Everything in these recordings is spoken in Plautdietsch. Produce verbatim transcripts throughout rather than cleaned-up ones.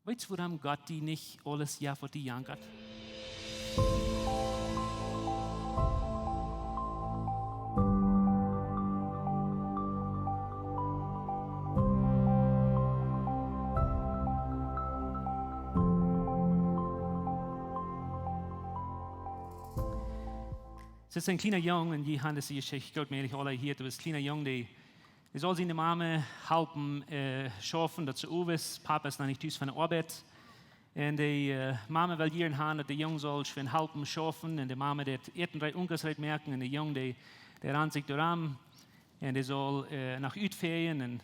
Weetst, wuarom Gott die nich aules jeft, waut die jankat? Soo es een kjliena Jung, un jie haben dise Jeschicht goot mäajlich aula jehieet, daut es een kjliena Jung, dee, dee saul siene Mame halpen, äh, schaufen, daut see owes, Papa es noch nich tus von de Oabeit. Un de, äh, Mame well jieren haben, daut de Jung saul schwind halpen schaufen. Un de Mame deit Äten reed, Unkas reed moaken. Un de Jung, dee, dee rant sikj doaromm. Un dee saul, äh, noch utfäajen. Un,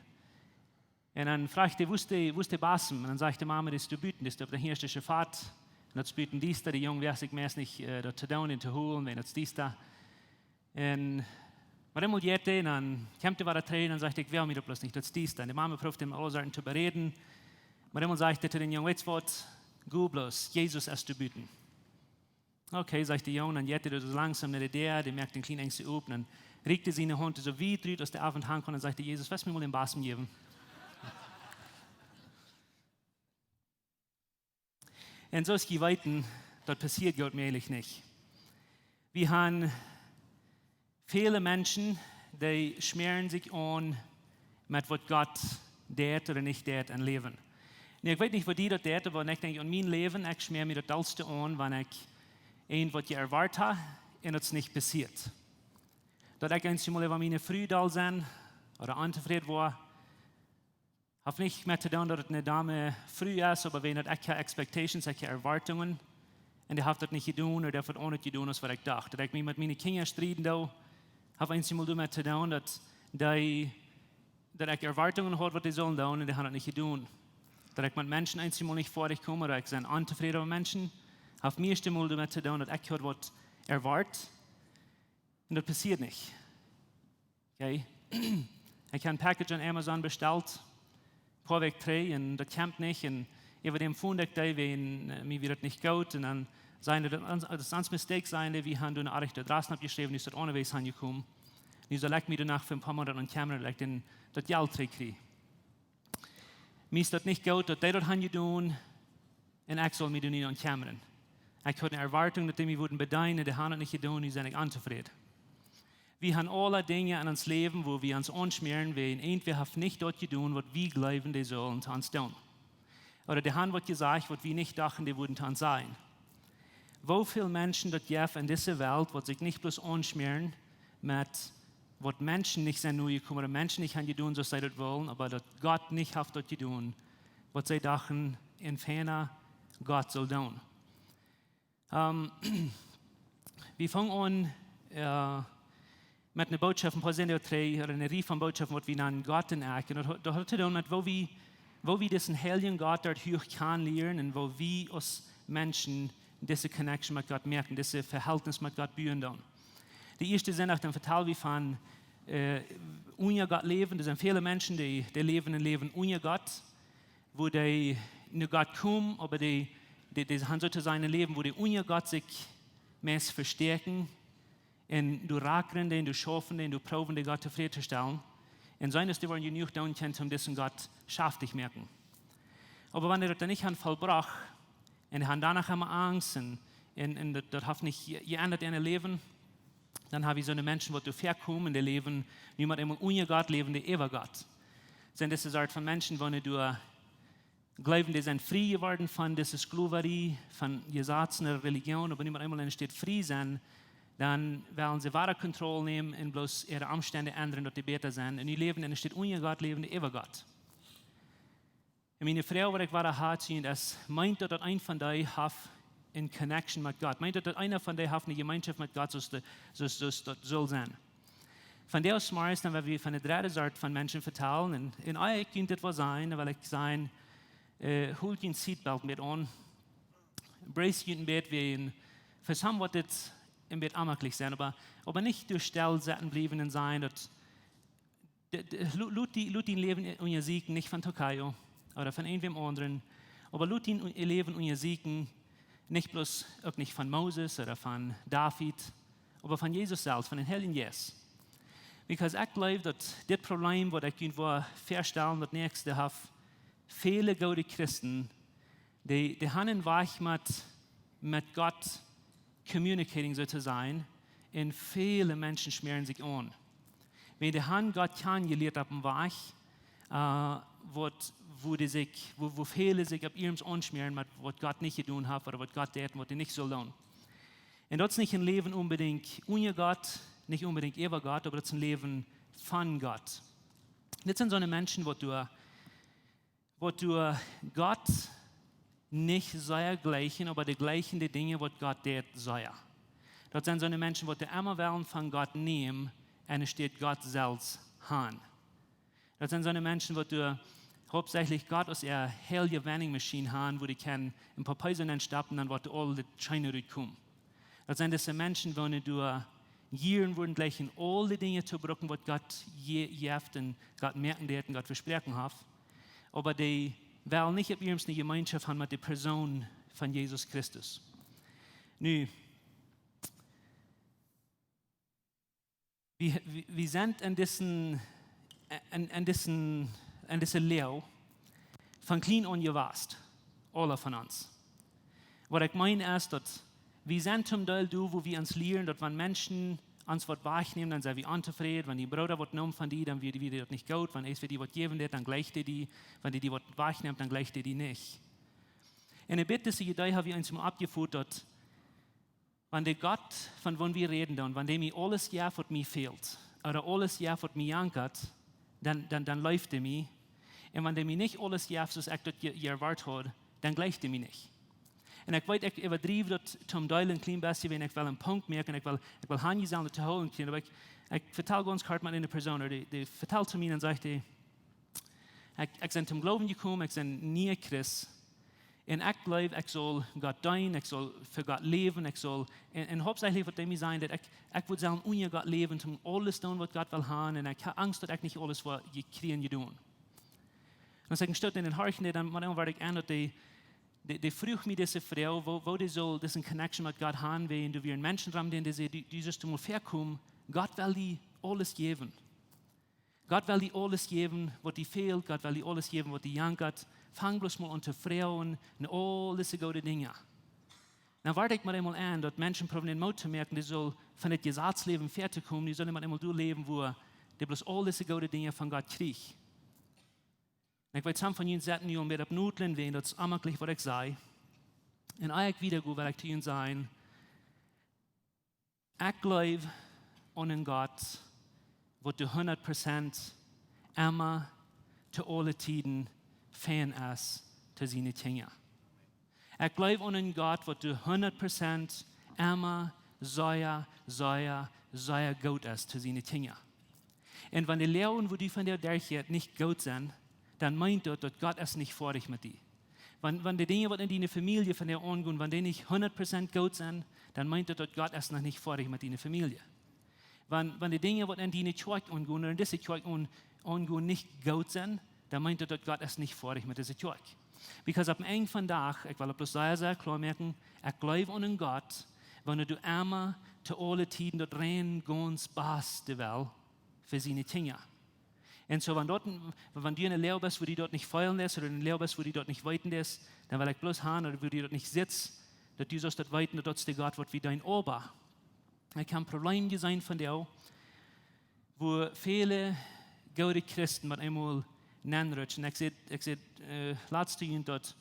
un dan fruach dee, wua es de, wua es de Basem? Un dan sajcht de Mame, dee es doa buten, dee es opp de hia Schiffauft. Un daut es buten diesta, de Jung wull sikj meist nich, äh, daut to doonen un to hoolen, wiels daut es diesta. Un, oba eemol jeit hee, un dan kjemt hee wada trigj, un dan sajcht hee: "Ekj well mie daut bloos nich, daut es diesta." Un de Mame proowt am aule Sachen to beräden. Oba eemol sajcht hee to dän Jung: "Weetst waut, go bloos, Jesus es doa buten." "Okay," sajcht de Jung, dan jeit hee soo langsom no de Däa, dee moakt een kjlien bät op, un dan rieekjt hee siene Haunt soo wiet rut aus de Oabeit han kaun, un sajcht hee: "Jesus, wurscht mie mol dän Basem jäwen?" Un soo aus jie weeten, daut passieet goot mäajlich nich. Wie haben väle Menschen, dee schmäaren sikj aun met waut Gott deit ooda nich deit em Läwen. Nu, ekj weet nich, woo die daut deit, oba wan ekj denkj aun mien Läwen, ekj schmäa mie daut dollste aun, wan ekj irjent waut jewartat hab un daut es nich passieet. Daut ekj eemol äwa miene Fru doll sie ooda ontofräd woa, haft nich met to doonen, daut et eene domme Fru es, oba wan daut ekj hab expectations, ekj hab Erwartungen, un dee haft daut nich jedonen, ooda dee haft waut aundret jedonen, aus waut ekj docht. Daut ekj mie met miene Kjinja strieden doo, haft eemol doamet to doonen, daut dee, daut ekj Erwartungen haud, waut dee sullen doonen, un dee haben daut nich jedonen. Daut ekj met Menschen eemol nich foadich kom, ooda ekj sie ontofräd äwa Menschen, haft meist eemol doamet to doonen, daut ekj haud waut erwart, un daut passieet nich. Okay? Ekj hab een Package aun Amazon bestalt, poa Wäakj trigj, un daut kjemt nich, un äwa däm foond ekj dee, wan, äh, mie wia daut nich goot, un dan sent daut, daut es een mistake, sent dee, wie haben doa eene rajchte Adress oppjeschräwen, nu es daut aunjewäsen aunjekomen. Nu saul ekj mie doano fa een poa Moonat aun kjemmren, daut ekj dän, daut Jelt trigj kjrie. Mie es daut nich goot, daut dee daut haben jedonen, un ekj saul mie doa nich aun kjemmren. Ekj haud eene Erwartung, daut dee mie wudden bedeenen, dee haben daut nich jedonen, nu sie ekj ontofräd. Wie haben aule Dinja en ons Läwen, wua wie ons aunschmäaren, wäajen irjentwäa haft nich daut jedonen, waut wie jleewen, dee sullen to ons doonen. Ooda dee haben waut jesajcht, waut wie nich dochten, dee wudden to ons sajen. Woo väl Menschen daut jeft en dise Welt, waut sikj nich bloos aunschmäaren met waut Menschen nich sent nojekomen, ooda Menschen nich haben jedonen, soo aus see daut wullen, oba daut Gott nich haft daut jedonen, waut see dochten, een feina Gott saul doonen. Ähm, wie fungen aun, äh, met eene Botschaft een poa Sindach trigj, ooda eene Rieej von Botschaften, waut wie nanen Gott un ekj. Un daut, daut haud to doonen met woo wie, woo wie disen heiljen Gott doa huach kjanen lieren un woo wie aus Menschen dise connection met Gott moaken, dise Verhältnis met Gott buen doonen. De ieeschte Sindach, dan vetald wie von, äh, unja Gott läwen. Doa sent väle Menschen, dee, dee läwen een Läwen unja Gott, wua dee no Gott komen, oba dee, dee, dee haben soo to sajen een Läwen, wua dee unja Gott sikj meist vestäakjen un doa rakren dee, doa schaufen dee, doa proowen dee Gott tofräd to stalen. Un seenen, daut dee woaren jenuach doonen kjennen, om disen Gott schaftich moaken. Oba wan dee daut dan nich haben vollbrocht, un dee haben doano emma Angst, un, un, un daut, daut haft nich je-, jeendat en äa Läwen, dan hab wie soone Menschen, waut doa väakomen, dee läwen, nu met eemol unja Gott, läwen dee äwa Gott. Sent dise Sort von Menschen, waut nu doa jleewen, dee sent frie jeworden von dise Sklowarie, von Jesazen, Religion, oba nu met eemol en de Städ frie sent, dan wellen see wada Kontroll nämen un bloos äare Omstend endren, daut dee bäta sent. Un nu läwen en de Städ unja Gott, läwen dee äwa Gott. Un miene Froag, waut ekj wada ha, es, meent daut, daut eena von dee haft eene connection met Gott? Meent daut, daut eena von dee haft eene Jemeenschoft met Gott, soo aus de, soo aus, soo aus daut saul sennen? Vondoag zemorjes, dan well wie von de dredde Sort von Menschen vetalen. Un, un ekj kunn dit woll sajen, dan well ekj sajen, äh, hool jun seatbelt een bät aun. Brace jun een bät, wäajen fa some woat dit een bät onjemaklich sennen, oba, oba nich doa stell sitten bliewen un sajen, daut de, de, lo-, lot die, lot dien Läwen unjasieekjen, nich von Tokayo ooda von irjentwäm aundren, oba lot dien Un-, Läwen unjasieekjen, nich bloos, uk nich von Moses ooda von David, oba von Jesus selfst, von dän Heiljen Jeist. Because ekj jleew, daut dit Problem, waut ekj junt woa väastalen, daut näakjste, haft väle goode Christen Dee, dee han een Wajch met, met Gott communicating, soo to sajen. Un väle Menschen schmäaren sikj aun. Wan dee han Gott kjanenjelieet opp een Wajch, äh, waut, wua dee sikj, wua, wua väle sikj opp iernst aunschmäaren met waut Gott nich jedonen haft ooda waut Gott deit un waut hee nich saul doonen. Un daut es nich een Läwen onbedinjt unja Gott, nich onbedinjt äwa Gott, oba daut es een Läwen von Gott. Dit sent soone Menschen, waut doa, waut doa Gott nich sea jlikjen, oba dee jlikjen de Dinja, waut Gott deit, sea. Daut sent soone Menschen, waut doa emma wellen von Gott nämen un enne Städ Gott selfst han. Daut sent soone Menschen, waut doa hauptsächlich Gott aus äare heilje Wenningmaschien han, wua dee kjennen een poa Pees nenstappen, dan woat doa aul daut scheene rutkomen. Daut sent dise Menschen, waut doa jieren wudden jlikjen aul de Dinja to brucken, waut Gott je-, jeft un Gott moaken deit un Gott vesproaken haft. Oba dee wellen nich opp iernst eene Jemeenschoft han met de Persoon von Jesus Christus. Nu, wie, wie, wie sent enn dise, enn, enn dise, enn dise Läw von kjlien aun jewast, aule von ons. Waut ekj meen es daut wie sent toom Deel doa, wua wie ons lieren, daut wan Menschen ons waut wajchnämen, dan sent wie ontofräd. Wan dien Brooda waut nemt von die, dan wia, wia daut nich goot. Wan eena die waut jäwen deit, dan jleicht hee die. Wan dee die waut wajchnemt, dan jleicht hee die nich. Un een bät dise Idee ha wie ons mol oppjefoat, daut wan de Gott, von woon wie räden doonen, wan dee mie aules jeft, waut mie fält, ooda aules jeft, waut mie jankat, dan, dan, dan leeft hee mie. Un wan dee mie nich aules jeft, soo aus ekj daut je-, jewoat haud, dan jleicht hee mie nich. Un ekj weet, ekj äwadriew daut toom Deel een kjlien bät, wan ekj well een Punkt moaken, ekj well, ekj well han jie sellen daut to hoolen kjrieen, oba ekj, ekj vetal gaunz kort met eene Persoon, dee, dee vetalt to mie un sajcht, dee, ekj, ekj sie toom Gloowen jekomen, ekj sie een niea Christ. Un ekj jleew, ekj saul Gott deenen, ekj saul fa Gott läwen, ekj saul, un, un hauptsächlich waut dee mie säd, daut ekj, ekj wudd sellen unja Gott läwen, toom aules doonen waut Gott well han, un ekj ha Angst, daut ekj nich aules woa kjrieen jedonen. Un aus ekj een Stoot enn dän horchen deed, dan, mau emol wort ekj aun, daut dee, dee, dee fruach mie dise Froag, woo, woo dee saul dise connection met Gott han, wiels doa wieren Menschen rom, dee säden, du, du sust mol väakomen, Gott well die aules jäwen. Gott well die aules jäwen, waut die fält. Gott well die aules jäwen, waut die jankat. Fang bloos mol aun to froagen no aul dise goode Dinja. Dan wort ekj mau emol aun, daut Menschen proowen dän Moot to moaken, dee saul von daut Jesazläwen väa to komen, dee saul mau emol doa läwen, wua dee bloos aul dise goode Dinja von Gott kjricht. Un ekj weet, some von junt sitten nu aul met opp Notlen, wiels daut es onmaklich, waut ekj saj. Un ea ekj wieda go, well ekj to junt sajen, ekj jleew aun een Gott, waut doa hundat Prozent emma to aule Tieden fein es to siene Kjinja. Ekj jleew aun een Gott, waut doa hundat Prozent emma sea, sea, sea goot es to siene Kjinja. Un wan de Läwen, wua du vondoag derchjeist, nich goot sent, dan meent daut, daut Gott es nich foadich met die. Wan, wan de Dinja, waut enn diene Famielje vondoag aungonen, wan dee nich hundat Prozent goot sent, dan meent daut, daut Gott es noch nich foadich met diene Famielje. Wan, wan de Dinja, waut enn diene Kjoakj aungonen, ooda enn dise Kjoakj aun-, aungonen, nich goot sent, dan meent daut, daut Gott es nich foadich met dise Kjoakj. Because opp een Enj vondoag, ekj well daut bloos sea, sea kloa moaken, ekj jleew aun een Gott, waut doa emma to aule Tieden daut rein gaunz baste well fa siene Kjinja. Un soo, wan daut, wan du enn eene Läw best, wua du daut nich feelen deist, ooda enn eene Läw best, wua du daut nich weeten deist, dan well ekj bloos han, ooda wua du daut nich sitst, daut du saust daut weeten, daut daut es de Gott, waut wie deenen, oba ekj ha een Problem jeseenen vondoag, wua väle goode Christen met eemol nenrutschen. Ekj säd, ekj säd, äh, latst to junt daut,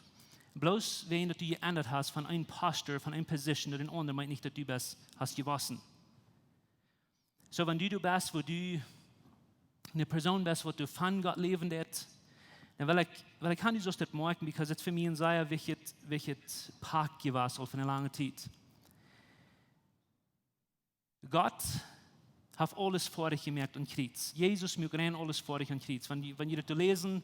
bloos wiels daut du jeendat hast von een Pastor, von eene Position no dän aundren, meent nich, daut du best, hast jewossen. Soo, wan du, du best, wua du eene Persoon best, waut doa von Gott läwen deit, dan well ekj, well ekj han, du saust daut moakjen, because daut es fa mie een sea wichtjet, wichtjet Poat jewast aul fa eene lange Tiet. Gott haft aules foadich jemoakt aum Kjriez. Jesus muak rein aules foadich aum Kjriez. Wan jie, wan jie daut läsen,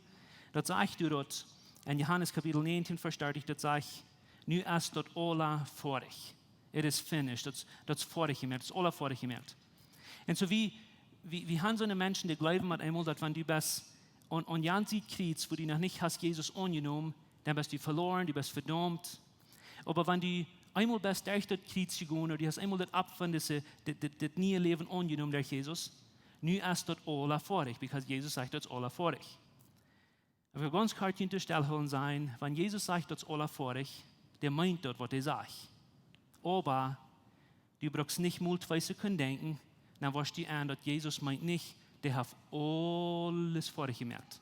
daut sajcht doa daut enn Johanes Kapitel näajentieen, Varsch dartich, daut sajcht, nu es daut aula foadich. It is finished. Daut, daut es foadich jemoakt. Daut es aula foadich jemoakt. Un soo wie, wie, wie han soone Menschen, dee jleewen met eemol, daut wan du best aun, aun jane Sied Kjriez, wua du noch nich hast Jesus aunjenomen, dan best du veloaren, du best vedaumt. Oba wan du eemol best derch daut Kjriez jegonen, ooda du hast eemol daut Opfa von dise, dit, dit, dit niee Läwen aunjenomen derch Jesus, nu es daut aula foadich, because Jesus sajcht, daut es aula foadich. Ekj well gaunz kort junt stell hoolen sennen, wan Jesus sajcht, daut es aula foadich, dee meent daut, waut hee sajcht. Oba du brukst nich mol twee Sekunden denkjen, dan woascht du aun, daut Jesus meent nich, dee haft aules foadich jemoakt.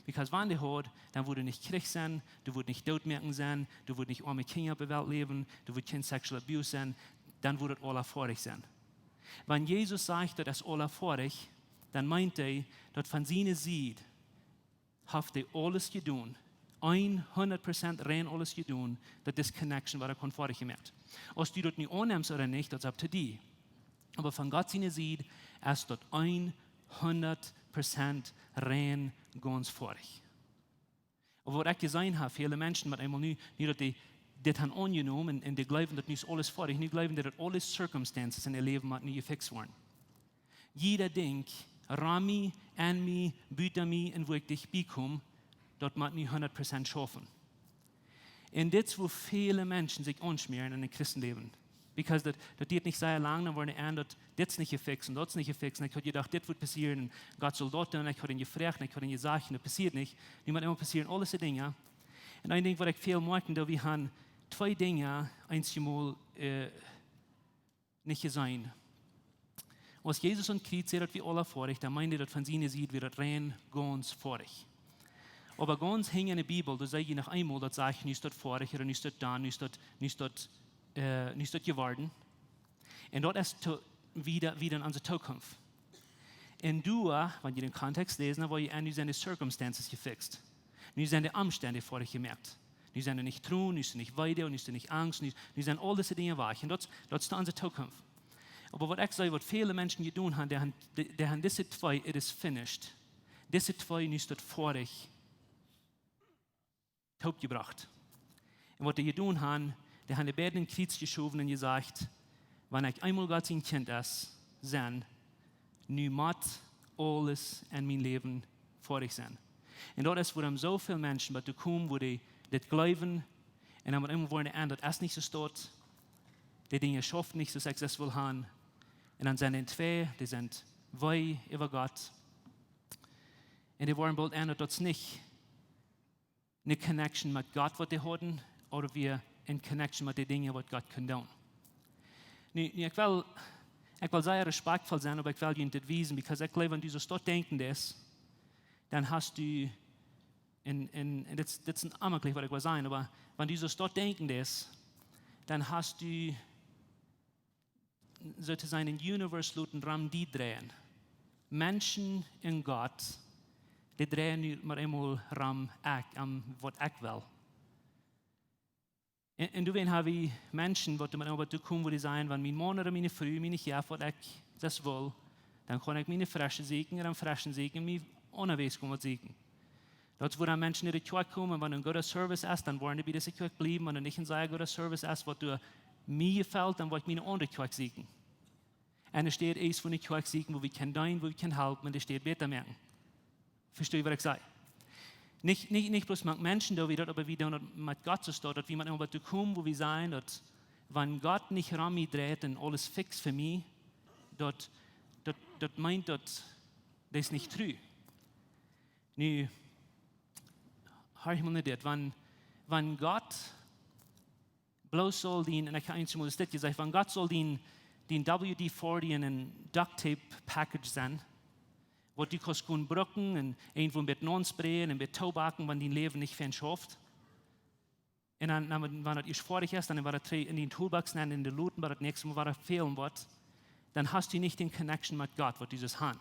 Because wan dee haud, dan wudd nich Kjrich sennen, doa wudd nich Dootmoaken sennen, doa wudd nich oame Kjinja opp de Welt läwen, doa wudd kjeen sexual abuse sennen, dan wudd daut aula foadich sennen. Wan Jesus sajcht, daut es aula foadich, dan meent hee, daut von siene Sied haft hee aules jedonen, hundat Prozent rein aules jedonen, daut dise connection wada kunn foadich jemoakt. Aus du daut nu aunnemst ooda nich, daut es up to die. Oba von Gott siene Sied es daut hundat Prozent rein gaunz foadich. Oba waut ekj jeseenen hab, väle Menschen met eemol nu, nu daut dee dit haben aunjenomen un, un dee jleewen, daut nu es aules foadich, nu jleewen dee, daut aule circumstances en äa Läwen motten nu jefixt woaren. Jieda Dinkj, rom mie, aun mie, buta mie un wua ekj dicht bie kom, daut mott nu hundat Prozent schaufen. Un dit es, wua väle Menschen sikj aunschmäaren en daut Christenläwen. Because daut, daut diat nich sea lang, dan woaren dee aun, daut dit es nich jefixt un daut es nich jefixt. Un ekj haud jedocht, dit wudd passieren. Un Gott saul daut doonen. Ekj haud am jefroacht un ekj haud am jesajcht un daut passieet nich. Nu mott emma passieren, aule dise Dinja. Un een Dinkj, waut ekj väl moakjen, daut wie haben twee Dinja eensjemol, äh, nich jeseenen. Aus Jesus aum Kjriez säd, daut wia aula foadich, dan meend hee, daut von siene Sied wia daut rein gaunz foadich. Oba gaunz hinjen en de Bibel, doa see jie noch eemol, daut sajcht, nu es daut foadich, ooda nu es daut dan, nu es daut, nu es daut, äh, nu es daut jeworden. Un daut es to, wieda, wieda en onse Tookunft. Un doa, wan jie dän Kontext läsen, dan woa jie aun, nu sent de circumstances jefixt. Nu sent de Omstend foadich jemoakt. Nu sent doa nich Tronen, nu es doa nich Wee, nu es doa nich Angst, nu, nu sent aul dise Dinja wajch. Un daut, daut es dan onse Tookunft. Oba waut ekj see, waut väle Menschen jedonen haben, dee haben, dee, dee haben dise twee, it is finished. Dise twee, nu es daut foadich, toopjebrocht. Un waut dee jedonen haben, dee haben dee beid aum Kjriez jeschowen un jesajcht, wan ekj eemol Gott sien Kjint es, sennen, nu mott aules en mien Läwen foadich sennen. Un daut es, wuarom soo väl Menschen, waut doa komen, wua dee dit jleewen, un dan mott emma woaren, un daut es nich soo stoakj, dee Dinja schaufen nich soo aus ekj daut well haben, un dan sent dee twee, dee sent wee äwa Gott. Un dee woaren boolt aun, daut daut nich ne connection met Gott waut dee hauden, ooda wia ne connection met de Dinja waut Gott kunn doonen. Nu, nu, ekj well, ekj well sea respectful sennen, oba ekj well junt dit wiesen, because ekj jleew, wan du soo daut denkjen deist, dan hast du, un, un, un dit, dit es een amaklich waut ekj well sajen, oba wan du soo daut denkjen deist, dan hast du soo to sajen, een universe loten rom die dreien. Menschen un Gott, dee dreien nu mau eemol rom ekj, om waut ekj well. Un, un doawäajen hab wie Menschen, waut mau eemol doa komen, wua dee sajen, wan mien Maun ooda miene Fru mie nich jeft waut ekj daut well, dan kaun ekj mie eene fresche sieekjen, ooda eene fresche sieekjen, mie aundasch gonen waut sieekjen. Daut es wuarom Menschen no de Kjoakj komen, wan een gooda service es, dan woaren dee bie dise Kjoakj bliewen, wan et nich een sea gooda service es, waut doa mie jefelt, dan woa ekj mie eene aundre Kjoakj sieekjen. Un enne Städ es, wua ne Kjoakj sieekjen, wua wie kjennen deenen, wua wie kjennen halpen, un de Städ bäta moaken. Vestonen jie waut ekj saj? Nich, nich, nich bloos met Menschen doo wie daut, oba wie doonen daut met Gott soo, daut wie mau eemol doa komen, wua wie sajen, daut wan Gott nich rom mie dreit un aules fix fa mie, daut, daut, daut meent daut, daut es nich tru. Nu, horch mau no dit, wan, wan Gott bloos saul dien, un ekj hab eemol dit jesajcht, wan Gott saul dien, dien W D forty un een duct tape package sennen, waut du kaust gonen brucken un irjentwua een bät nauntsprayen un een bät toobacken, wan dien Läwen nich fein schauft. Un dan, dan, wan daut ieescht foadich es, dan woat daut trigj en dien toolbox nenn, en de Loten, bat daut näakjste Mol wada fälen woat, dan hast du nich de connection met Gott, waut du sust haben.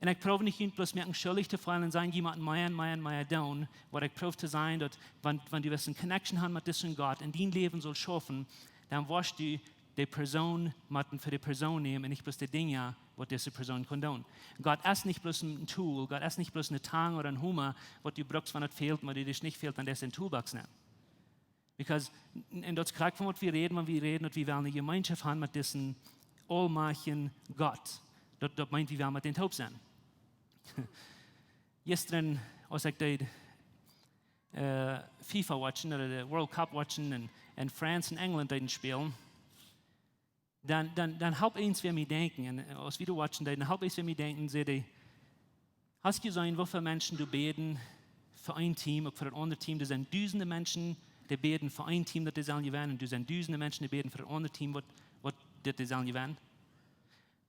Un ekj proow nich junt bloos moaken schuldich to feelen un sajen, jie motten mea un mea un mea doonen. Waut ekj proow to sajen, daut wan, wan du west ne connection haben met disen Gott un dien Läwen saul schaufen, dan woascht du de Persoon motten fa de Persoon nämen un nich bloos de Dinja, waut dise Persoon kaun doonen. Gott es nich bloos een tool, Gott es nich bloos ne Tang ooda een Homa, waut du brukst, wan et fält, oba dee nich fält, dan deist du ne toolbox nenn. Because, un daut es krakjt von waut wie räden, wan wie räden, daut wie wellen ne Jemeenschoft haben met disen aulmajchtjen Gott. Daut, daut meent, wie wellen met dän toop sennen. Jistren, aus ekj deed, äh, FIFA watchen, ooda de World Cup watchen, un, un France un England deeden spälen, dan, dan, dan halpt eent wäa mie denkjen, un, äh, aus wie doa watchen deeden, dan halpt eent wäa mie denkjen, säd hee: "Hast jeseenen, woo väl Menschen doa bäden, fa een Team, uk fa daut aundre Team. Doa sent dusende Menschen, dee bäden fa een Team, daut dee sellen jewennen. Un doa sent dusende Menschen, dee bäden fa daut aundre Team, waut, waut daut dee sellen jewennen.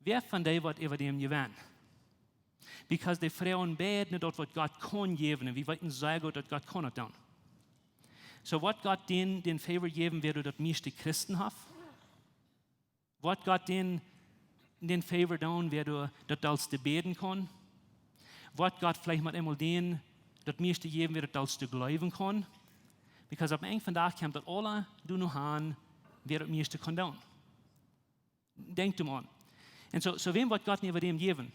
Wäa von dee woat äwa däm jewennen? Because dee froagen beid no daut, waut Gott kaun jäwen. Un wie weeten sea goot, daut Gott kaun daut doonen. Soo woat Gott dän, dän favor jäwen, wäa doa daut mieeschte Christen haft? Woat Gott dän, dän favor doonen, wäa doa daut dollste bäden kaun? Woat Gott veleicht mau eemol dän daut mieeschte jäwen, wäa daut dollste jleewen kaun? Because opp een Enj vondoag kjemt daut aula doano han, wäa daut mieeschte kaun doonen. Denkjt doaraun. Un soo, soo wäm woat Gott nich äwa däm jäwen?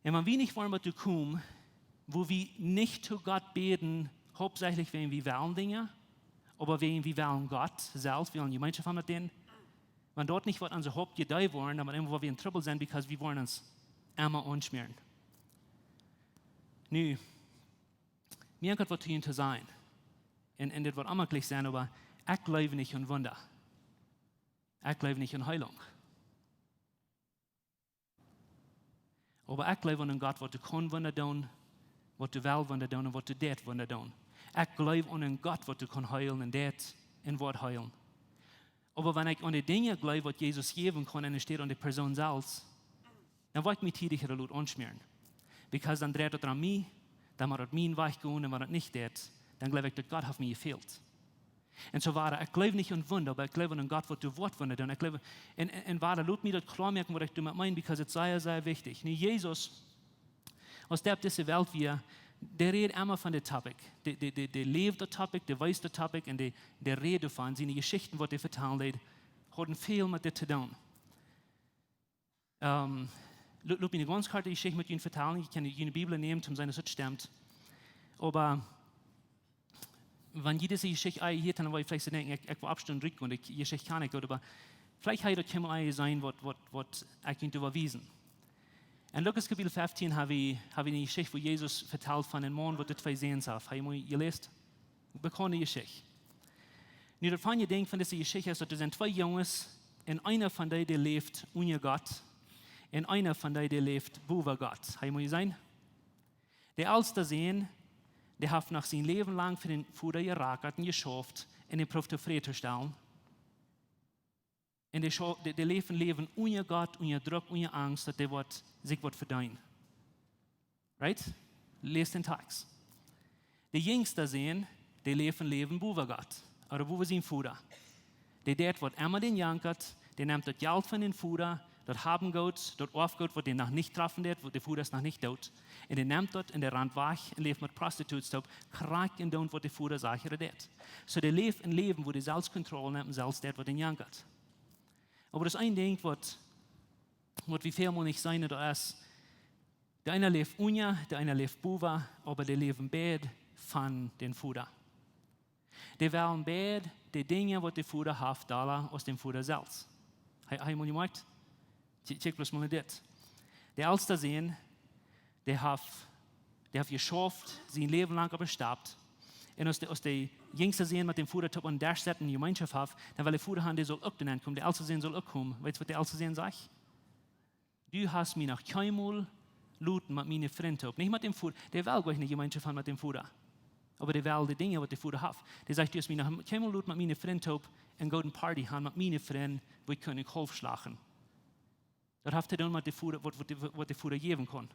Un wan wie nich woaren waut to komen, wua wie nich to Gott bäden, hauptsächlich wäajen wie wellen Dinja, oba wäajen wie wellen Gott selfst, wie wellen Jemeenschoft haben met dän, wan daut nich woat onse Hauptidee woaren, dan woat emma, woa wie en Trubbel sennen, because wie woaren ons emma aunschmäaren. Nu, mie haft waut to junt to sajen. Un, un dit woat emma jlikj sennen, oba ekj jleew nich aun Wunda. Ekj jleew nich aun Heilunk. Oba ekj jleew aun een Gott, waut doa kaun Wunda doonen, waut doa well Wunda doonen un waut doa deit Wunda doonen. Ekj jleew aun een Gott, waut doa kaun heelen un deit un woat heelen. Oba wan ekj aun de Dinja jleew, waut Jesus jäwen kaun, un nich aun de Persoon selfst, dan woa ekj mie tiedich ooda lot aunschmäaren. Because dan dreit daut aun mie, dan mott daut mien Wajch gonen, un wan daut nich deit, dan jleew ekj, daut Gott haft mie jefält. Un soo wada, ekj jleew nich aun Wunda, oba ekj jleew aun een Gott, waut doa woat Wunda doonen. Ekj jleew, un, un, un wada, lot mie daut kloa moaken, waut ekj doamet meen, because daut es sea, sea wichtich. Nu, Jesus, aus dee opp dise Welt wia, dee räd emma von dit topic. Dee, dee, dee, dee läwd daut topic, dee wees daut topic un dee, dee räd doavon. Siene Jeschichten, waut hee vetalen deed, hauden väl met dit to doonen. Ähm, lo-, lot mie eene gaunz korte Jeschicht met junt vetalen. Jie kjennen june Bibel nämen, om to seenen, aus daut stemt. Oba wan jie dise Jeschicht hia han, dan woa jie veleicht denkjen, ekj, ekj woa oppstonen, rutgonen, dee Jeschicht kjan ekj goot, oba veleicht ha jie daut kjeenmol jeseenen, waut, waut, waut ekj junt woa wiesen. En Lukas Kapitel feftieen ha wie, ha wie eene Jeschicht, wua Jesus vetalt von een Maun, waut twee Säns haft. Ha jie mol jeläsen? Bekaunde Jeschicht. Nu, daut fine Dinkj von dise Jeschicht es, daut doa sent twee Junges, un eena von dee, dee läft unja Gott, un eena von dee, dee läft bowa Gott. Ha jie mol jeseenen? De elsta Sän, dee haft noch sien Läwen lang fa dän Voda jerakat un jeschauft un dän proowt tofräd to stalen. Un dee schau-, dee, dee läft een Läwen unja Gott, unja Druck, unja Angst, daut dee woat, sikj woat vedeenen. Right? Läst dän Tekst. De jinjsta Sän, dee läft een Läwen bowa Gott, ooda bowa sien Voda. Dee deit waut emma dän jankat, dee nemt daut Jelt von dän Voda, daut Habengoot, daut Oafgoot, waut dän noch nich träfen deed, waut de Voda es noch nich doot. Un dee nemt daut un dee rant wajch un läft met Prostitutes toop, krakjt endoont, waut de Voda sajcht, daut dee deit. Soo dee läft een Läwen, wua dee selfst Kontroll nemt un selfst deit, waut dän jankat. Oba daut es een Dinkj, waut, waut wie välmol nich seenen, daut es, de eena läft unja, de eena läft bowa, oba dee läwen beid von dän Voda. Dee wellen beid de Dinja, waut de Voda haft, dolla aus dän Voda selfst. Ha-, ha jie mol jemoakjt? Kj-, kjikj bloos mol no dit. De elsta Sän, dee haft, dee haft jeschauft, sien Läwen lang opp de Stap. Un aus de, aus de jinjsta Sän met dän Voda toop aun dän Desch sett un Jemeenschoft haft, dan well de Voda han, dee saul uk doa nenkomen, de elsta Sän saul uk komen. Weetst, waut de elsta Sän sajcht? Du hast mie noch kjeenmol loten met miene Frind toop. Nich met dän Voda. Dee well goanich Jemeenschoft han met dän Voda. Oba dee well de Dinja, waut de Voda haft. Dee sajcht, du hast mie noch kjeenmol loten met miene Frind toop eene goode Party han met miene Frind, wua wie kunnen Golf schlagen. Daut haft to doonen met de Voda, waut, waut de, waut de Voda jäwen kaun.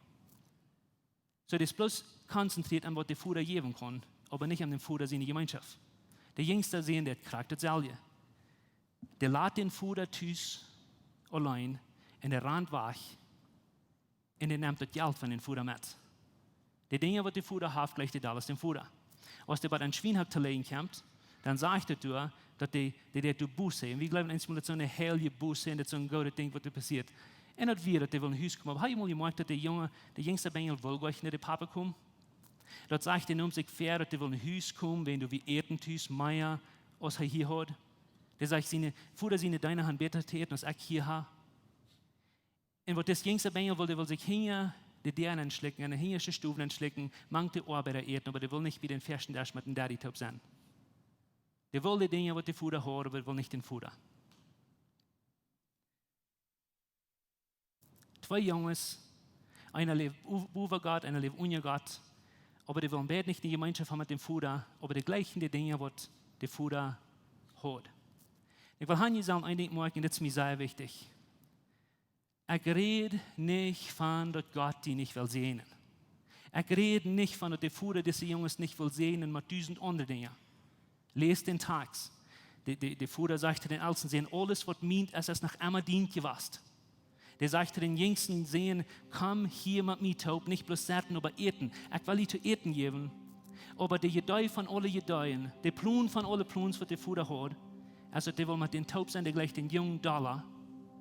Soo, dee es bloos konzentrieet aun, waut de Voda jäwen kaun, oba nich aun dän Voda siene Jemeenschoft. De jinjsta Sän, dee krakjt daut selwje. Dee lat dän Voda tus auleen un dee rant wajch un dee nemt daut Jelt von dän Voda met. De Dinja, waut de Voda haft, jlikjt dee dolla aus dän Voda. Aus dee bie een Schwienhock to läajen kjemt, dan sajcht daut doa, daut dee, dee deit doa Buße. Un wie jleewen eensmol, daut es soone heilje Buße un daut es soon goodet Dinkj, waut doa passieet. Un daut wia, daut dee well no Hus komen. Oba ha jie mol jemoakjt, daut de Junge, de jinjsta Benjel well goanich no de Papa komen? Daut sajcht, dee nemt sikj väa, daut dee well no Hus komen, wäajen doa wia Äten tus mea, aus hee hia haud. Dee sajcht, siene, Voda siene Deena han bäta to äten, aus ekj hia ha. Un waut dis jinjsta Benjel well, dee well sikj hinja de Däa enschlikjen, enne hinjaschte Stow enschlikjen, mank de Oabeida äten, oba dee well nich bie dän väaschten Desch met dän Daddy toop sennen. Dee well de Dinja, waut de Voda haud, oba dee well nich dän Voda. Twee Junges, eena läft u-, bowa Gott, eena läft unja Gott. Oba dee wullen beid nich de Jemeenschoft haben met däm Voda, oba dee jleichen de Dinja waut de Voda haud. Ekj well hia sajen een Dinkj moaken, dit es mie sea wichtich. Ekj räd nich von daut Gott die nich well säajnen. Ekj räd nich von daut de Voda dise Junges nich well säajnen met dusent aundre Dinja. Läs dän Takst. De, de, de Voda sajcht to dän elsten Sän: Aules waut mient es, es noch emma dient jewast. Dee sajcht to dän jinjsten Sän: Komm hia met mie toop, nich bloos setten, oba äten. Ekj well die to äten jäwen. Oba de Jedee von aule Jedees, de Plon von aule Plons waut de Voda haud, es daut dee wull met dän toop sennen, dee jleicht dän Jung dolla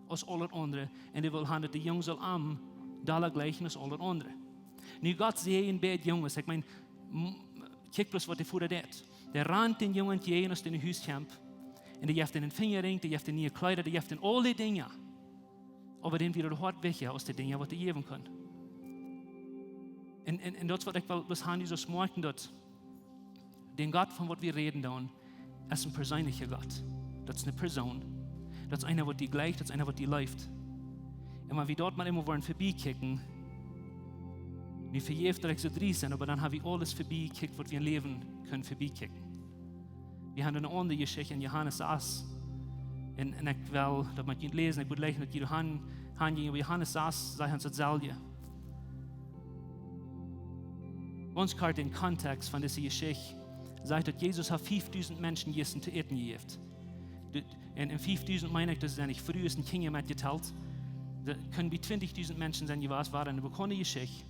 aus aulet aundre. Un dee wull han daut de Jung sull am dolla jleichen aus aulet aundre. Nu, Gott säajent beid Junges. Ekj meen, m-, kjikj bloos waut de Voda deit. Dee rant dän Jung entjäajen aus dee no Hus kjemt. Un dee jeft am een Finjaring, dee jeft am niee Kjleeda, dee jeft am aule Dinja. Oba däm wia daut Hoat wichtja aus de Dinja waut dee jäwen kunn. Un, un, un daut es waut ekj well bloos han, dise Moakjen, daut de Gott von waut wie räden dan, es een perseenlicha Gott. Daut es eene Persoon. Daut es eena waut die jleicht, daut es eena waut die leeft. Un wan wie daut mau emol woaren verbie kjikjen, wie vejäft daut ekj soo dries sie, oba dan ha wie aules verbie jekjikjt waut wie em Läwen kjennen verbie kjikjen. Wie haben eene aundre Jeschicht en Johanes sas. Un, un ekj well daut met junt läsen, ekj mott jlikj daut jie han, han jie Johanes sas, sajcht ons daut selwje. Gaunz kort dän Kontext von dise Jeschicht, sajcht daut Jesus haft fiefdusent Menschen Jessen to äten jejäft. De, un, un fiefdusent meen ekj, daut sent nich Frues un Kjinja metjetalt. Daut kunnen bie twintjichdusent Menschen sennen jewast, wia eene bekaunde Jeschicht.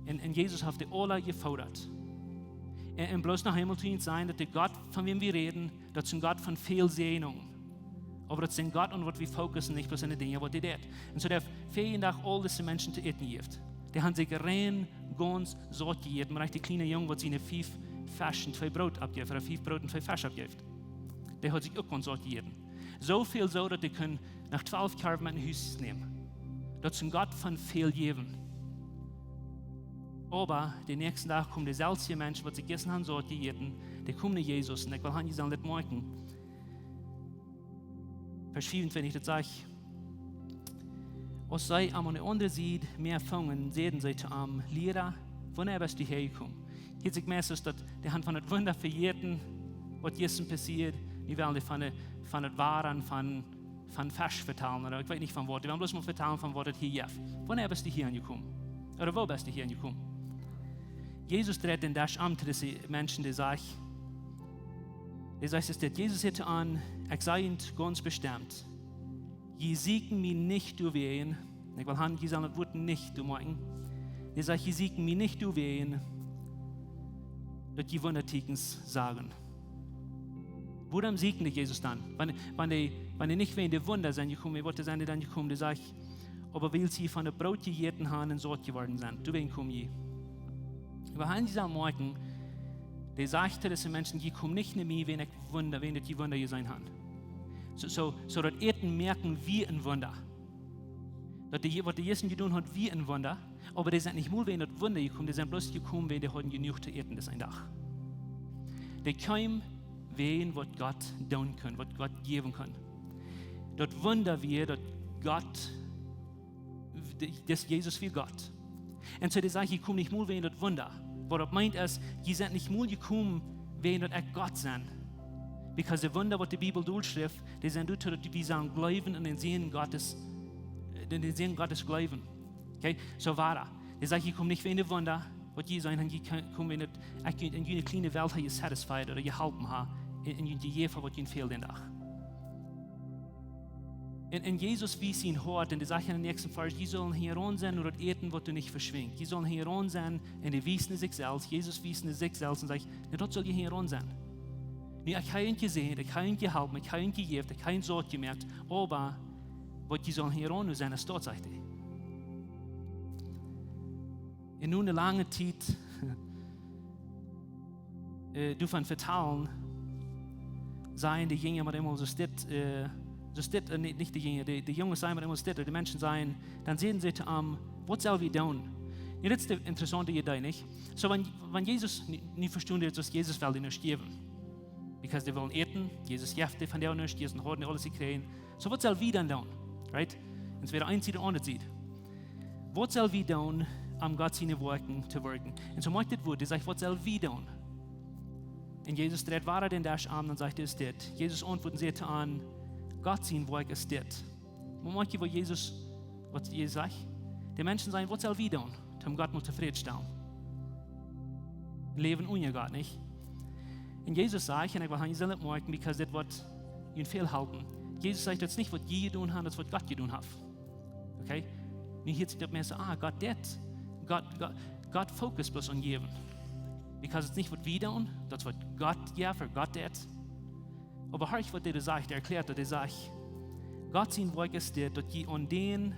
Un, un Jesus haft dee aula jefoodat. Un, un bloos noch eemol to junt sajen, daut de Gott, von wäm wie räden, daut es een Gott von väl Säajnungen. Oba daut es een Gott, aun waut wie fokussen, nich bloos aun de Dinja waut hee deit. Un soo dee haft väl Dach aul dise Menschen to äten jejäft. Dee haben sikj rein gaunz saut jejäten, mau rajcht de kjliene Jung waut siene fief Fesch un twee Broot aufjeft, ooda fief Broot un twee Fesch aufjeft. Dee haud sikj uk gaunz saut jejäten. Soo väl soo, daut dee kunnen noch twalf Kjarwen met no Hus nämen. Daut es een Gott von väl jäwen. Oba dän näakjsten Dach kjeemen deeselwje Menschen, waut sikj jistren haben saut jejäten, dee kjeemen no Jesus. Un ekj well han, jie sellen dit moakjen. Varsch fiefuntwintich, daut sajcht: Aus see am aun de aundre Sied Mäa fungen, säden see to am: Liera, wanea best du häajekomen? Hia es daut meist daut dee haben von daut Wunda vejäten, waut jistren passieed. Nu wellen dee von de, von daut Wada, von, von Fesch vetalen, ooda ekj weet nich von waut. Dee wellen bloos mau vetalen von waut daut hia jeft. Wanea best du hia aunjekomen? Ooda woo best du hia aunjekomen? Jesus dreit dän Desch om to dise Menschen, dee sajcht, dee sajcht, es dit: Jesus säd to an: Ekj saj junt gaunz bestemt, jie sieekjen mie nich doawäajen, ekj well han, jie sellen daut Wuat nich doamoakjen. Dee sajcht: Jie sieekjen mie nich doawäajen, daut jie Wundatieekjens sagen. Wuarom sieekjen dee Jesus dan? Wan, wan dee, wan dee nich wäajen de Wunda sent jekomen, waut sent dee dan jekomen? Dee sajcht: Oba wiels jie von daut Broot jejäten haben un saut jeworden sent, doawäajen kome jie. Oba han jie sellen moakjen, dee sajcht to dise Menschen: Jie komen nich no mie wäajen ekj Wunda, wäajen daut jie Wunda jeseenen haben. Soo, soo, soo daut Äten moaken wia een Wunda. Daut dee, waut dee Jessen jedonen haud, wia een Wunda. Oba dee sent nich mol wäajen daut Wunda jekomen, dee sent bloos jekomen, wäajen dee hauden jenuach to äten disen Dach. Dee kjeemen wäajen waut Gott doonen kunn, waut Gott jäwen kunn. Daut Wunda wia, daut Gott, daut Jesus wia Gott. Un soo dee sajcht: Jie komen nich mol wäajen daut Wunda. Waut daut meent es, jie sent nich mol jekomen wäajen daut ekj Gott sie. Because de Wunda waut de Bibel dolschrift, dee sent doatoo, daut wie sellen jleewen un dän Sän Gottes, äh, dän, dän Sän Gottes jleewen. Okay? Soo wia daut. Dee sajcht: Jie komen nich wäajen de Wunda, waut jie seenen, jie ko-, komen wäajen daut ekj junt en june kjliene Welt ha jesatisfied ooda jeholpen ha, en, en junt jejäft ha waut junt fäld dän Dach. Un, un Jesus wiest sien Hoat, un dee sajcht en dän näakjsten Varsch: Jie sellen hinjaraun sennen no daut Äten waut doa nich veschwinjt. Jie sellen hinjaraun sennen, un dee wiest no sikj selfst, Jesus wiest no sikj selfst un sajcht: Na, daut sell jie hinjaraun sennen. Nu, ekj ha junt jesäajent, ekj ha junt jeholpen, ekj ha junt jejäft, ekj ha junt saut jemoakt, oba waut jie sellen hinjaraun no sennen, es daut, sajcht hee. Un nu eene lange Tiet, äh, doavon vetalen, sajen de Jinja mau emol soo stell, äh, soo stell, äh, nä, nich de Jinja, de, de Junges sajen mau emol stell, de Menschen sajen, dan säden see to am: Waut sell wie doonen? Nu, dit es de interessaunte Idee, nich? Soo, wan, wan Jesus, nu, nu vestonen dee daut, Jesus well dee nuscht jäwen. Because dee wullen äten, Jesus jeft dee von dee nuscht, Jesus haud aules jekjräajen. Soo, waut sell wie dan doonen? Right? Un soo wia eent Sied un aundre Sied. Waut sell wie doonen, om Gott siene Woakjen to woakjen. Un soo moakt dit Wuat, dee sajcht: "Waut sell wie doonen?" Un Jesus dreit wada dän Desch om un sajcht: "Dit es dit." Jesus auntwuat un sajcht to an: "Gott sien Woakj es dit." Oba moakt jie, waut Jesus, waut Jesus sajcht? De Menschen sajen: "Waut sell wie doonen, om Gott mol tofräd to stalen?" Läwen unja Gott, nich? Un Jesus sajcht, un ekj well hia nich sellen moakjen, because dit woat junt väl halpen. Jesus sajcht: "Daut es nich, waut jie jedonen haben, daut es, waut Gott jedonen haft." Okay? Nu hieet sikj daut mea soo: "Ah, Gott deit." Gott, Gott, Gott fokust bloos aun jäwen. Because daut es nich, waut wie doonen, daut es, waut Gott jeft, ooda Gott deit. Oba horch, waut hee sajcht, hee erkjläat daut, hee sajcht: "Gott sien Woakj es dit, daut jie aun dän,"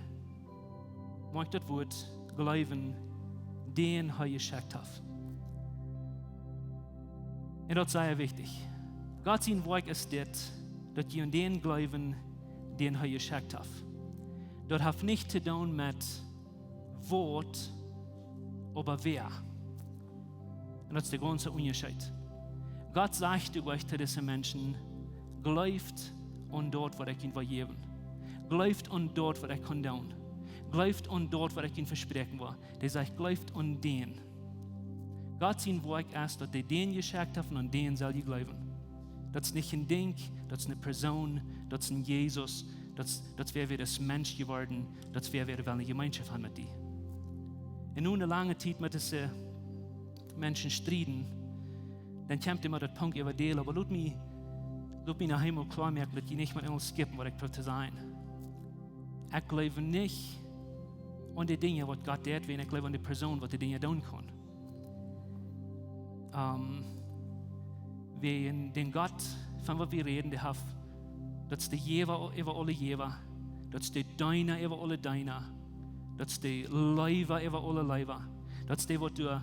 moakt daut Wuat, "jleewen, dän hee jeschekjt haft." Un daut es sea wichtich. "Gott sien Woakj es dit, daut jie aun dän jleewen, dän hee jeschekjt haft." Daut haft nich to doonen met waut, oba wäa. Un daut es de gaunze Unjascheet. Gott sajcht doa nich to dise Menschen: "Jleeft aun daut, waut ekj junt woa jäwen. Jleeft aun daut, waut ekj kaun doonen. Jleeft aun daut, waut ekj junt vespräakjen woa." Dee sajcht: "Jleeft aun dän." Gott sien Woakj es, daut hee dän jeschekjt haft un aun dän sell jie jleewen. Daut es nich een Dinkj, daut es eene Persoon, daut es een Jesus, daut es, daut es wäa wort aus Mensch jeworden, daut es wäa wort well eene Jemeenschoft haben met die. Un nu eene lange Tiet met dise Menschen strieden, dan kjemt emma daut Punkt äwa däl, oba lot mie, lot mie noch eemol kloa moaken, daut jie nich met ons skippen, waut ekj proow to sajen. Ekj jleew nich aun de Dinja, waut Gott deit, wan ekj jleew aun de Persoon, waut de Dinja doonen kaun. Ehm, wäajen dän Gott, von waut wie räden, dee haft, daut es de Jäwa äwa aule Jäwa, daut es de Deena äwa aule Deena, daut es de Leewa äwa aule Leewa, daut es dee, waut doa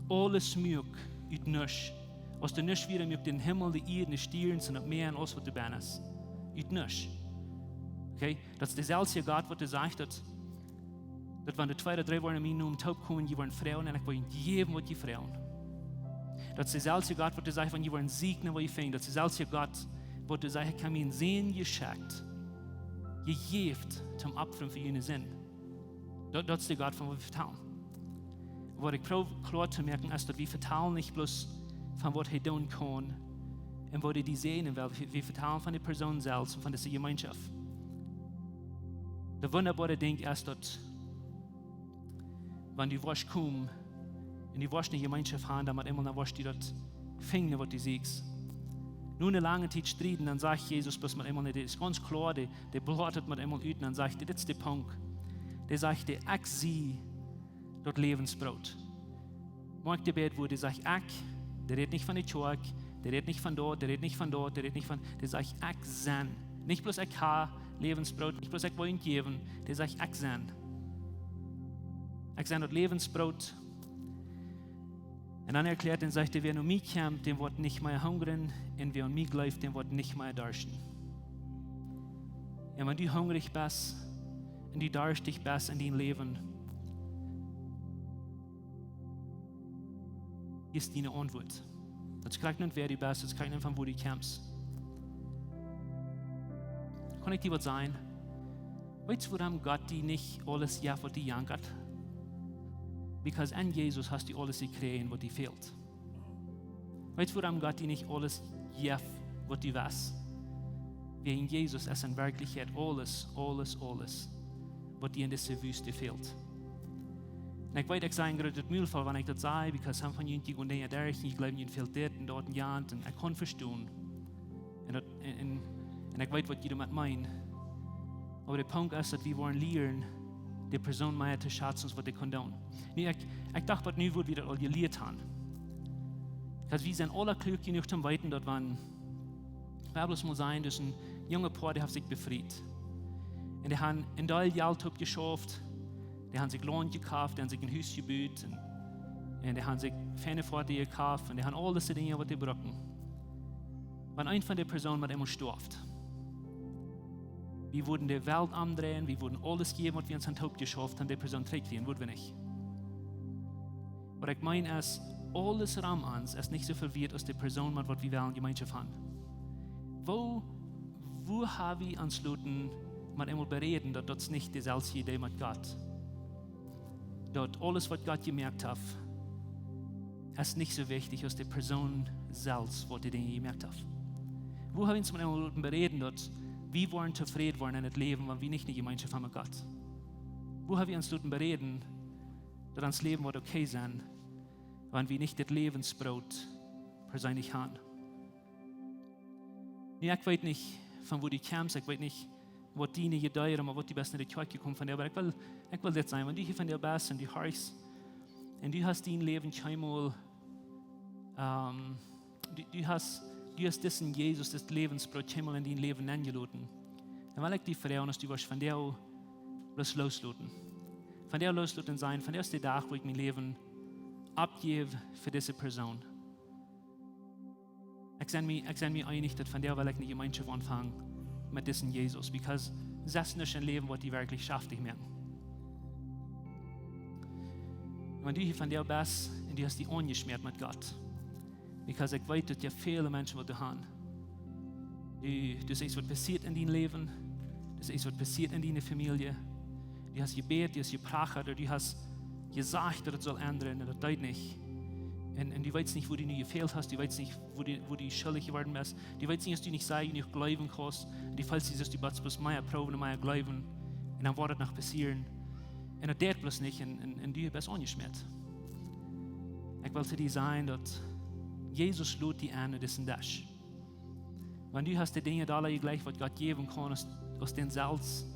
aules muak ut nuscht. Aus doa nuscht wia, muak dän Himmel, de Ieed, de Stierns un daut Mäa un aules, waut doa bennen es, ut nuscht. Okay? Daut es deselwje Gott, waut doa sajcht, daut, daut wan doa twee ooda dree woaren en mienen Nomen toopkomen, jie woaren froagen un ekj woa junt jäwen, waut jie froagen. Daut es deselwje Gott, waut doa sajcht, wan jie woaren sieekjen, woa jie finjen. Daut es deselwje Gott, waut doa sajcht: "Ekj hab mienen Sän jeschekjt, jejäft toom Opfren fa june Sind." Daut, daut es de Gott, von waut wie vetalen. Waut ekj proow kloa to moaken es, daut wie vetalen nich bloos von waut hee doonen kaun un waut hee die säajnen well. Wie, wie vetalen von de Persoon selfst un von dise Jemeenschoft. Daut wundaboare Dinkj es, daut wan du woascht komen un du woascht eene Jemeenschoft haben, dan met eemol dan woascht du daut finjen, waut du sieekjst. No eene lange Tiet strieden, dan sajcht Jesus bloos met eemol, nä, dit es gaunz kloa, dee, dee bloat daut met eemol ut un dan sajcht hee: "Dit es de Punkt." Dee sajcht: "Dee, ekj sie daut Läwensbroot." Moakj de beid Wieed, dee sajcht ekj, dee rät nich von de Kjoakj, dee rät nich von daut, dee rät nich von daut, dee rät nich von, dee sajcht: "Ekj sie." Nich bloos ekj hab Läwensbroot, nich bloos ekj woa junt jäwen, dee sajcht: "Ekj sie. Ekj sie daut Läwensbroot." Un dan erkjläat hee un sajcht: "Wäa no mie kjemt, däm woat nich mea hungren, un wäa aun mie jleeft, däm woat nich mea darschten." Un wan du hungrich best un du darschtich best en dien Läwen, hia es diene Auntwuat. Daut es krakjt nich wäa du best, daut es krakjt nich von wua du kjemst. Kaun ekj die waut sajen? Weetst du, wuarom Gott die nich aules jeft, waut die jankat? Because en Jesus hast du aules jekjräajen, waut die fält. Weetst du, wuarom Gott die nich aules jeft, waut du west? Wäajen Jesus es en Werkjlichkjeit aules, aules, aules, waut die en dise Wüste fält. Un ekj weet, ekj saj een grootet Mul voll, wan ekj daut saj, because some von junt, jie gonen Dinja derch, un jie jleewen, junt fält dit un daut un jant, un ekj kaun vestonen. Un daut, un, un, un ekj weet, waut jie doamet meenen. Oba de Punkt es, daut wie woaren lieren, de Persoon mea to schazen, aus waut dee kaun doonen. Nu, ekj, ekj docht, waut nu wudd wie daut aul jelieet haben. Because wie sent aula kluak jenuach toom weeten, daut wan, well wie mol sajen, daut een junget Poa, dee haft sikj befriet. Un dee haben een Deel Jelt oppjeschauft, dee haben sikj Launt jekoft, dee haben sikj een Hus jebut, un, un dee haben sikj feine Foatieja jekoft, un dee haben aul dise Dinja, waut dee brucken. Wan eent von de Persoon met eemol stoaft, wie wudden de Welt omdreien, wie wudden aules jäwen, waut wie ons haben oppjeschauft, aun de Persoon trigjkjrieen, wudd wie nich? Waut ekj meen es, aules rom ons es nich soo väl wieet aus de Persoon, met waut wie wellen Jemeenschoft haben. Woo, woo hab wie ons loten met eemol beräden, daut daut es nich deselwje Idee met Gott? daut aules, waut Gott jemoakt haft, es nich soo wichtich aus de Persoon selfst, waut de Dinja jemoakt haft. Woo hab wie ons mol loten beräden, daut wie woaren tofräd woaren en daut Läwen, wan wie nich ne Jemeenschoft haben met Gott? Woo hab wie ons loten beräden, daut ons Läwen woat okay sennen, wan wie nich daut Läwensbroot perseenlich haben? Nu, ekj weet nich, von wua du kjemst, ekj weet nich, waut diene Jedanken, oba waut du best no de Kjoakj jekomen von, oba ekj well, ekj well dit sajen, wan du hia von best un du horchst, un du hast dien Läwen kjeenmol, ähm, du, du hast, du hast disen Jesus, dit Läwensbroot kjeenmol en dien Läwen nenjeloten, dan well ekj die froagen, aus du wurscht von die bloos loosloten. Von die loosloten sajen, von die es de Dach, wua ekj mien Läwen aufjäw fa dise Persoon. Ekj sie mie, ekj sie mie eenich, daut von die well ekj ne Jemeenschoft aunfangen met disen Jesus, because sest nuscht em Läwen, waut die werkjlich schaftich moaken. Wan du hia von die best un du hast die aunjeschmäat met Gott, because ekj weet, daut je väle Menschen, waut du hast, du, du seist, waut passieet en dien Läwen, du seist, waut passieet en diene Famielje, du hast jebät, du hast jeprachat, ooda du hast jesajcht, daut et saul endren, un daut deed nich. Un, un du weetst nich, wua du nu jefält hast, du weetst nich, wua du, wua du schuldich jeworden best, du weetst nich, aus du nich sea jenuach jleewen kaust, un du feelst die, aus du best bloos mea proowen un mea jleewen, un dan woat et noch passieren. Un daut deit bloos nich, un, un, un du best aunjeschmäat. Ekj well to die sajen, daut Jesus lot die en no disen Desch. Wan du hast de Dinja dolla jejlikjt, waut Gott jäwen kaun, aus, aus dän selfst,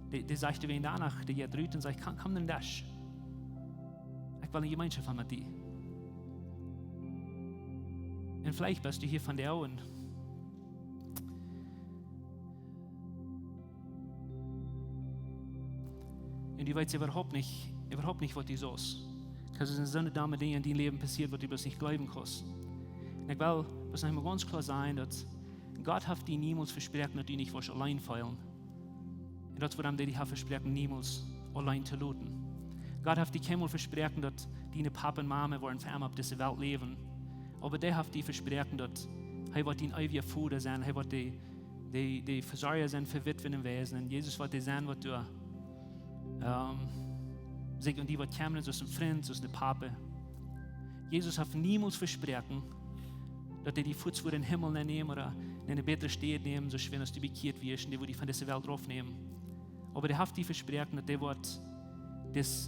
dee, dee sajcht, wan doano, dee jeit rut un sajcht: "Komm, komm no dän Desch. Ekj well ne Jemeenschoft haben met die." Un veleicht best du hia von de Oagen. Un du weetst äwahaupt nich, äwahaupt nich, waut du saust. Because et sent soone domme Dinja en dien Läwen passieet, waut du bloos nich jleewen kaust. Un ekj well bloos noch mol gaunz kloa sajen, daut Gott haft die niemols vesproaken, daut du nich woascht auleen feelen. Un daut es wuarom dee die haft vesproaken, niemols auleen to loten. Gott haft die kjeenmol vesproaken, daut diene Papa un Mama woaren fa emma opp dise Welt läwen. Oba dee haft die vesproaken, daut hee woat dien eewja Voda sennen, hee woat de, de, de Vesorja sennen fa Witwen un Waisen. Un Jesus woat dee sennen, waut du, ähm, sikj om die woat kjemren, soo aus een Frint, soo aus een Papa. Jesus haft niemols vesproaken, daut hee die fuaz wada em Himmel nennemt ooda en eene bätre Staut nemt, soo schwind aus du bekjieet wieescht, un dee wudd die von dise Welt raufnämen. Oba hee haft die vesproaken, daut hee woat dis,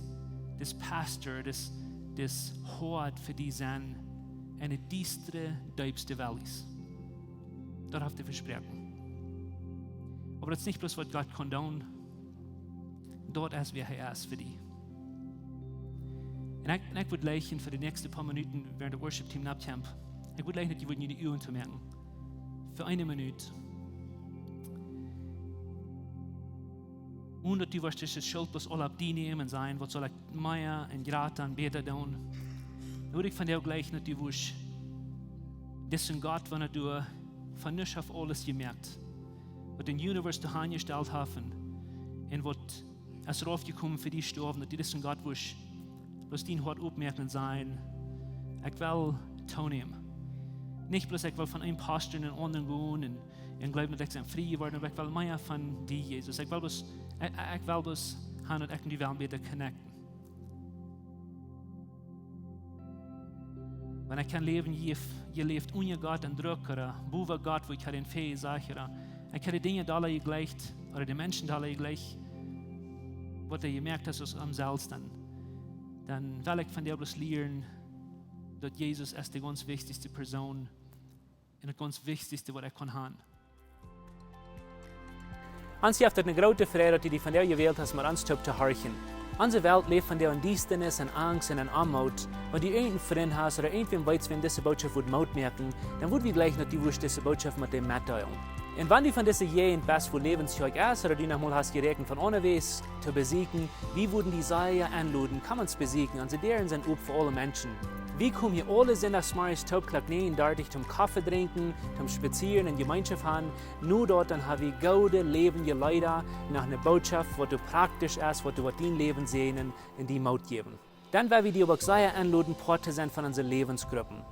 dis Pastor, dis, dis Hoad fa die sennen en de diestre, deepste Valleys. Daut haft hee vesproaken. Oba daut es nich bloos, waut Gott kaun doonen. Daut es, wäa hee es fa die. Un ekj, un ekj wudd jleichen fa de näakjste poa Minuten, wäarent daut Worship Team nopp kjemt, ekj wudd jleichen, daut jie wudden june Uagen toomoaken. Fa eene Minut. Un daut du woascht dise Schult bloos aula opp die nämen un sajen: "Waut saul ekj mea un jrata un bäta doonen?" Dan wudd ekj von die jleichen, daut du wurscht disen Gott, waut von nuscht haft aules jemoakt, waut dän Universe doahan jestalt haft un, un waut es raufjekomen fa die jestorwen, daut du disen Gott wurscht bloos dien Hoat oppmoaken un sajen: "Ekj well toonämen." Nich bloos: "Ekj well von een Pastor en dän aundren gonen un, un jleewen, daut ekj sie frie jeworden, oba ekj well mea von die, Jesus. Ekj well bloos, ekj, ekj well bloos haben, daut ekj un du wellen bäta connecten." Wan ekj kaun läwen, jie, jie läft unja Gott en Druck ooda bowa Gott, woo ekj ha dän Fäh, saj ekj, ooda ekj ha de Dinja dolla jejlikjt ooda de Menschen dolla jejlikjt, waut hee jemoakt haft, aus am selfst, dan, dan well ekj von die bloos lieren, daut Jesus es de gaunz wichtichste Persoon un daut gaunz wichtichste, waut ekj kaun haben. Ons jeft et eene groote Freid, daut du die vondoag jewält hast, met ons toop to horchen. Onse Welt läft vondoag en Diestanis, en Angst un en Oamoot. Wan du irjent een Frint hast ooda irjentwäm weetst, wäm dise Bootschoft wudd Moot moaken, dan wudd wie jleichen, daut du wurscht dise Bootschoft met däm metdeelen. Un wan du von dise Jäajent best, wua Läwens Kjoakj es, ooda du noch mol hast jeräakjent von aundawäajes to besieekjen, wie wudden die sea enloden: "Komm ons besieekjen, onse Däaren sent op fa aule Menschen." Wie komen hia aule Sindachsmorjes toop Klock näajen dartich toom Koffe drinkjen, toom spazieren un Jemeenschoft haben. No daut dan ha wie goode läwendje Leeda, noch eene Bootschoft, waut doa praktisch es, waut doa woat dien Läwen säajnen un die Moot jäwen. Dan well wie die oba uk sea enloden, Poat to sennen von onse Läwensgruppen.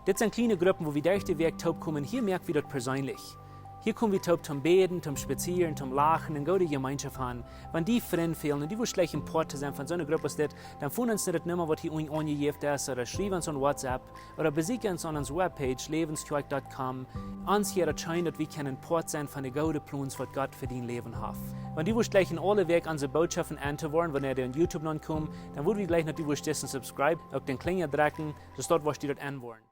Dit sent kjliene Gruppen, wua wie derch de Wäakj toop komen. Hia moak wie daut perseenlich. Hia komen wie toop toom bäden, toom spazieren, toom lachen un goode Jemeenschoft han. Wan die Frind fälen un du wurscht jleichen Poat to sennen von soone Grupp aus dit, dan foon ons no daut Numma waut hia unjen aunjejäft es, ooda schriew ons aun WhatsApp, ooda besieekj ons aun onse Webpage, lewenschoic dot com. Ons hia daut scheen daut wie kjennen Poat sennen von de goode Plons waut Gott fa dien Läwen haft. Wan du wurscht jleichen aule Wäakj onse Bootschoften enn to woaren, wanea dee aun YouTube nopp komen, dan wudd wie jleichen daut du wurscht dissen subscribe, uk dän Kjlinja drekjen, soo daut wurscht du daut enn woaren.